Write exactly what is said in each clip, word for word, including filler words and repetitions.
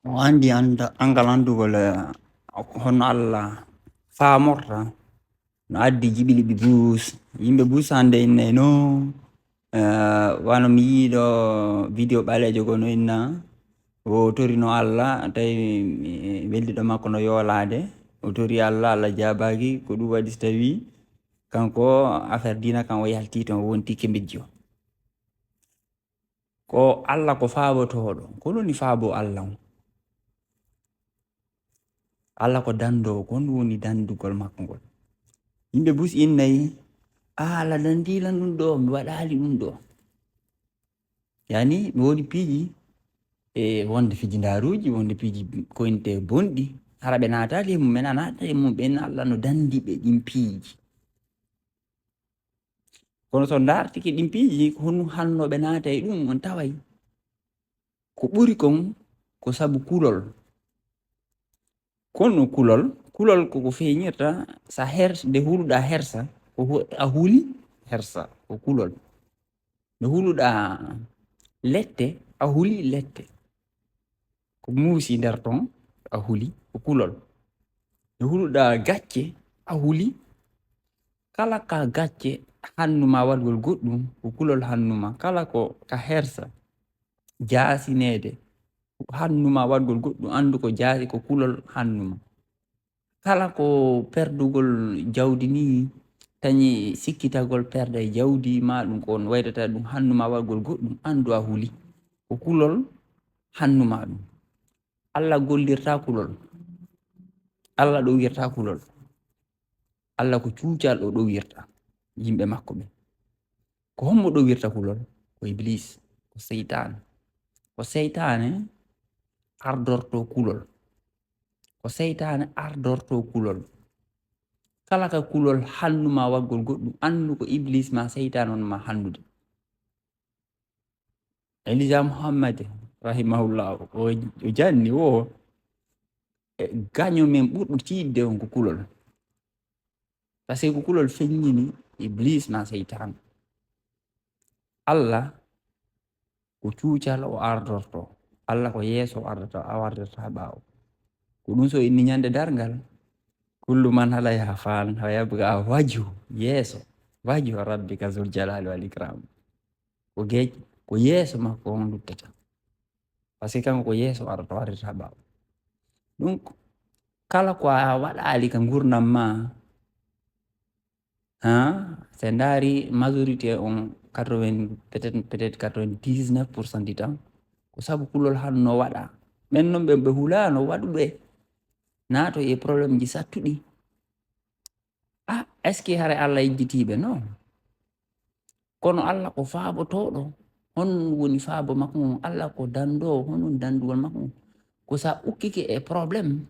O anndi annda-, anngal anndugol, eh, honno Allah faamorta. No addi jiɓi liɓi Buus. Yimɓe Buus hannde innay no, eh, wano mi yii ɗo video ɓaleejo goo no inna, o torino Allah, tawi, eh, weldiɗo makko no yoolaade. O tori Allah, Allah jaabaaki. Ko ɗum waɗi so tawi kanko affaire diina kan o yalti toon, o wonti kembejjo. Ko Allah ko faabotooɗo. Ko woni faabo Allah on? Allah ko danndoowo, ko honɗum woni danndugol makko ngol? Yimɓe Buus innay, "Ah, Allah danndii lan ɗum ɗo, mi waɗaali ɗum ɗo." Yani, mi woni piiji e wonde fijindaaruuji, wonde piiji koyntee bonɗi. Hara ɓe naataali e mum, men a naata e mum, ɓen Allah no danndi ɓe ɗin piiji. Kono so ndaartike ɗin piiji, ko honɗum hanno ɓe naata e ɗum, on taway ko ɓuri kon ko sabu kulol. Kono kulol, kulol ko ko feeñirta sa hers-, nde huluɗa hersa, ko hu-, a huli hersa, ko kulol. Nde huluɗa lette, a huli lette. Ko muusi nder ton, a huli, ko kulol. Nde huluɗa gacce, a huli. Kala ka gacce hannuma waɗgol goɗɗum, ko kulol hannuma. Kala ko ka hersa, jaasineede, hannuma waɗgol goɗɗum, anndu ko jaasi, ko kulol hannuma. Kala ko perdugol jawdi ni, tañi sikkitagol perde jawdi, ma ɗum ko on waydata ɗum hannuma waɗgol goɗɗum, anndu a huli. Ko kulol hannuma ɗum. Allah gollirta kulol. Allah ɗowirta kulol. Allah ko cuucal o ɗowirta yimɓe makko ɓen. Ko hommo ɗowirta kulol? Ko Iblis, ko seytaane. Ko seytaane ardorto kulol. Ko seytaane ardorto kulol. Kala ka kulol hannuma waɗgol goɗɗum, anndu ko Iblis ma seytaane on ma hannude. Elisa Muhammad, rahimahullah, o, o janni o, e gaño men ɓurɗo tiiɗde on ko kulol. Parce que ko kulol feññini Iblis ma seytaan. Allah ko cuucal o ardorto. Allah ko yeeso o ardata, o ardata ɓaawo. Ko ɗum so inni ñande darngal, "Kullu man alayha fan, wa yabqa wajhu", yeeso, "wajhu rabbika zul jalali wal ikram." Ko geej, ko yeeso makko on luttata. Parce que kanko ko yeeso arata, o arata ɓaawo. Donc, kala ko a waɗaali ka ngurndan ma, ha, se ndaari majorité on quatre-vingts, peut-être, peut-être quatre-vingt-dix-neuf pour cent du temps, ko sabu kulol hanno waɗa. Ɓen non ɓe, ɓe hulaano waɗuɓe naato e problème ji sattuɗi. Ah, est-ce que hare Allah yejjitiiɓe? Non. Kono Allah ko faabotooɗo. Honɗum woni faabo makko ngon? Allah ko danndoowo. Honɗum danndugol makko ngon? Ko sa ukkike e problème,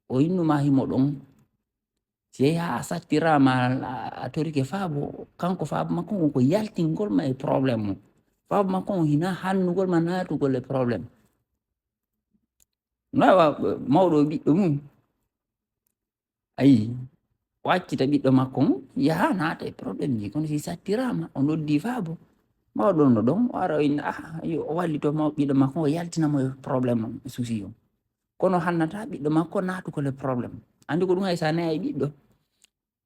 o innuma himo ɗon. Si yehi haa a sattiraama, a, a torike faabo, kanko faabo makko ngon ko yaltingol ma e problème mum. Faabo makko ngon hina hannugol ma naatugol e problème. No wa-, mawɗo ɓiɗɗo mum. Ayi, o accita ɓiɗɗo makko on, yaha naata e problème ji. Kono si sattiraama, o noddi faabo, mawɗo no ɗon, o ara o inna, ah, yo o wallito maw-, ɓiɗɗo makko, o yaltina mo e problème on, e souci on. Kono hannata ɓiɗɗo makko naatugol e problème. Anndi ko ɗum hay sa nayi ɓiɗɗo,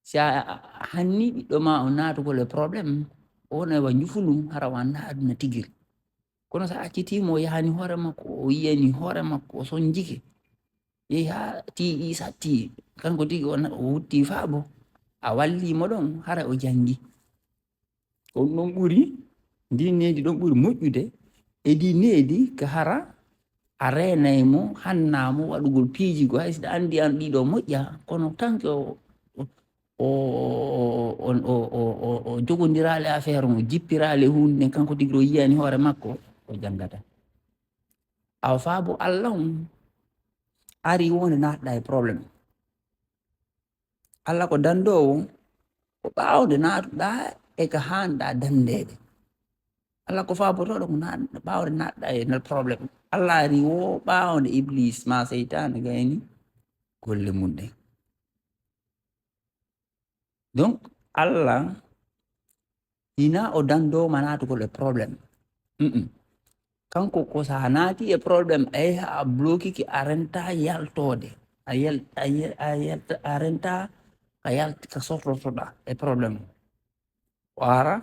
si a, a, a hanni ɓiɗɗo ma o naatugol e problème, o wona wa njufulum, hara o annda aduna tigiri. Kono sa acciti mo, o yahani hoore makko, o yiyani hoore makko, o sonjike. Yehi haa tiiɗi satti, kanko tigi o na-, o wutti faabo. A walli mo ɗon, hara o janngi. Ko ɗum ɗon ɓuri, ndi needi ɗon ɓuri moƴƴude e ndi needi ka hara a reenay mo, hanna mo waɗugol piiji go, hay si ɗa anndi an ɗiɗo moƴƴa, kono tanke o, o, o, o jogondiraali affaire on, o jippiraali huunde nden, kanko tigi o yiyani hoore makko, o janngata. Awa faabo Allah on ari wonde naatɗa e problème. Allah ko danndoowo, ko ɓaawde naatuɗa e ka haanɗa danndeede. Allah ko faabotooɗo ko na-, ɓaawde naatɗa e nder problème. Allah ari wo ɓaawde Iblis ma seytaane gayni golle mum ɗen. Donc, Allah hina o danndoowo ma naatugol e problème. Mm-mm. Kanko ko so a naati e problème, a yehi a bloqué ki, a renta yaltoode. A yal-, a yal-, a yalta-, a renta ka yalt-, ka sortotoɗa e problème o. O ara,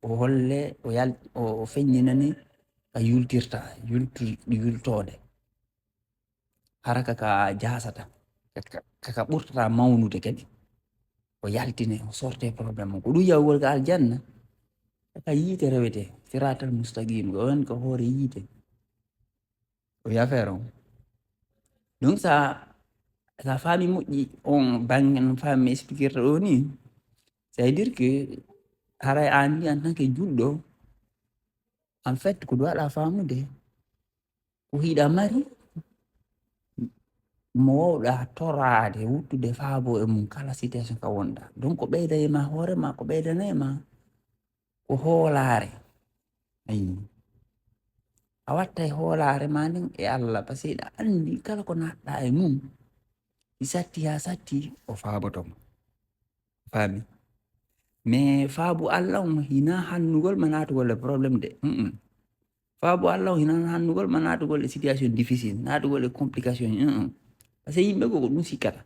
o holle, o yal-, o, o feññinani ka yultirta, yultu-, yultoode. Hara ka ka jaasata, ka, ka, ka ka ɓurtata mawnude kadi. O yaltine, o sorte problème o. Ko ɗum yahugol ka aljanna, ka ka yiite rewete, siratal mustaqim, ko on ko hoore yiite. O yi affaire on. Donc, sa, sa faami moƴƴi on bannge no faami mi expliquer ɗo ni, ça veut dire que haray an ni en tant que julɗo, en fait, ko ɗum aɗa faamude, ko hiɗa mari, mo wawɗa toraade, wuttude faabo e mum kala situation ka wonɗa. Donc, ko ɓeyda e ma hoore ma, ko ɓeydana e ma ko hoolaare. Ayi. A watta e hoolaare ma nden e Allah, parce que hiɗa anndi kala ko natɗa e mum, si satti haa satti, o faaboto mo. Faami? Mais faabu Allah on hina hannugol ma naatugol e problème de. Mm-mm. Faabu Allah on hina hannugol ma naatugol e situation difficile, naatugol e complication. Mm-mm. Parce que yimɓe goo ko ɗum sikkata.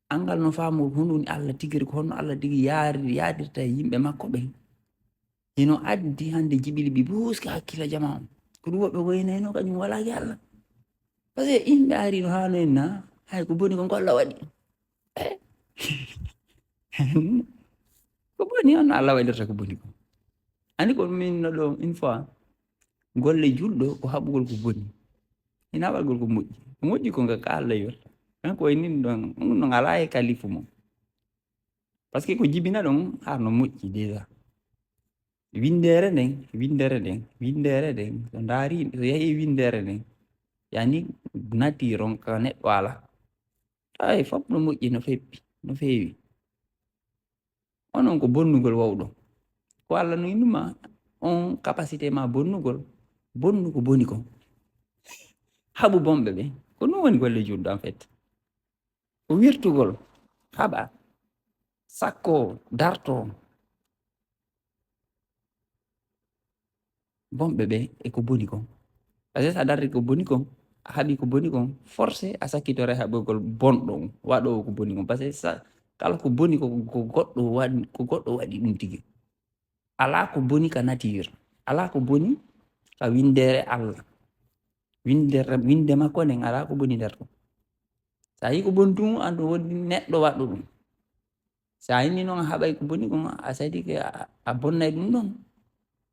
Anngal no faamu ko honɗum woni Allah tigi, ko honno Allah tigi yaari-, yaadirta e yimɓe makko ɓen. Hino addi hannde jiɓili ɓi buuska hakkille jamaa on. Ko ɗum woɓɓe woynayno kañum walaaki Allah. Parce que yimɓe ari no haano en na, hay ko boni kon ko Allah waɗi. Eh? Ko boni on Allah waɗirta ko boni kon. Ani ko min no ɗo une fois, golle julɗo ko haɓugol ko boni. Hina waɗgol ko moƴƴi. Ko moƴƴi ko nga ka Allah yorta. Kanko e nin ɗon, ɗum no alaa e kalifu mo. Parce que ko jibina ɗon, har no moƴƴi déjà. Winndere nden, winndere nden, winndere nden, so ndaari, so yehi winndere nden, yani nature on ka neɗɗo ala. Tawi fop no moƴƴi, no feppi, no feewi. Onon ko bonnugol wawɗo. Ko Allah no innuma on capacité ma bonnugol, bonnu ko boni kon. Haɓu bonɓe ɓe. Ko ɗum woni golle julɗo en fait. Ko wirtugol, haɓa, sakko, darto. Bonɓe ɓe e ko boni kon. Parce que so a darri ko boni kon, a haɓi ko boni kon, forcé a sakkitore haɓugol bonɗo on, waɗoowo ko boni kon. Parce que sa, kala ko boni ko, ko goɗɗo waɗi, ko goɗɗo waɗi ɗum tigi. Alaa ko boni ka nature. Alaa ko boni ka winndere Allah. Winndere, winnde makko nden alaa ko boni nder ton. So a yii ko boni tun, andu woni neɗɗo waɗɗo ɗum. So a inni noon a haɓay ko boni kon, a sadike a, a bonnay ɗum ɗon.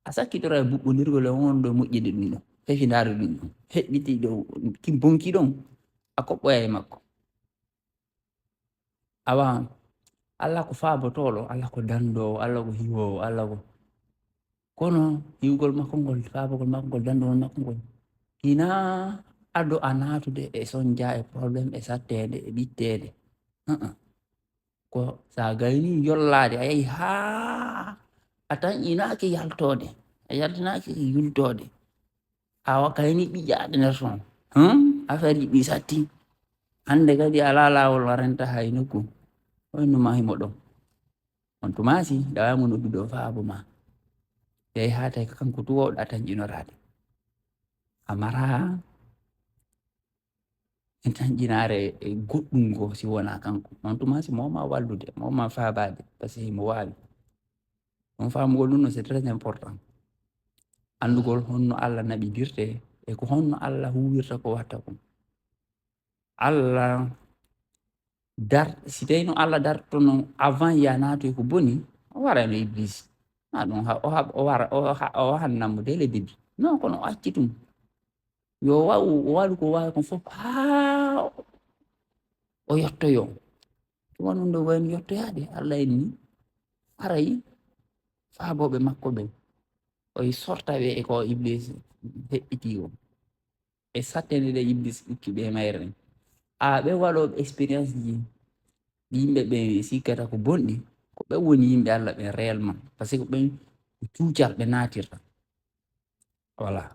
A sakkitoray buɓɓondirgol e on ɗo moƴƴinde ɗum ɗon. Fefindaare ɗum ɗon. Heɓɓiti ɗo, ki bonki ɗon. A koɓɓoya e makko. Awa, Allah ko faabotooɗo, Allah ko danndoowo, Allah ko hiwoowo, Allah ko, kono hiwgol makko ngol, faabagol makko ngol, danndugol makko ngol, hinaa ado a naatude e sonja, e problème, e satteende, e ɓitteede. Uh-uh. Ko so a gaynii yollaade, a yahi haa a tanƴinaaki yaltoode, a yaltinaaki yultoode. Awa kayni ɓiƴƴaaɗe nder ton. Hmm? Affaire ji ɗi satti. Hannde kadi alaa laawol a renta hay nokku. Hoyno ma himo ɗon. On tuma si dawaa mo noddude o faabo ma. Yahi haa tawi ko kanko tu wawɗa tanƴinoraade. A maraa e tanƴinaare e goɗɗum go si wonaa kanko. On tuma si mo ma wallude, mo ma faabaade, parce que himo waawi. On faamugol ɗum no, c'est très important. Anndugol honno Allah naɓidirte e ko honno Allah huuwirta ko watta kon. Allah dar-, si tawino Allah dartono avant ya naatu e ko boni, o warayno Iblis. Na ɗum ha-, o ha-, o wara, o ha-, o hannan mo dès le début. Non, kono o acci ɗum. Yo wa-, o waɗu ko waawi kon fof haa o yottoyo. Tuma ɗum ɗo wayno yottoyaade, Allah en ni, haray faabooɓe makko ɓen, o sorta ɓe e ko Iblis heɓɓiti o. E sattende ɗe Iblis ukki ɓe e mayre nden. A ɓe waɗooɓe expérience ji, yimɓe ɓe sikkata ko bonɗi, ko ɓe woni yimɓe Allah ɓen réellement. Parce que ɓen ko cuucal ɓe naatirta. Voilà.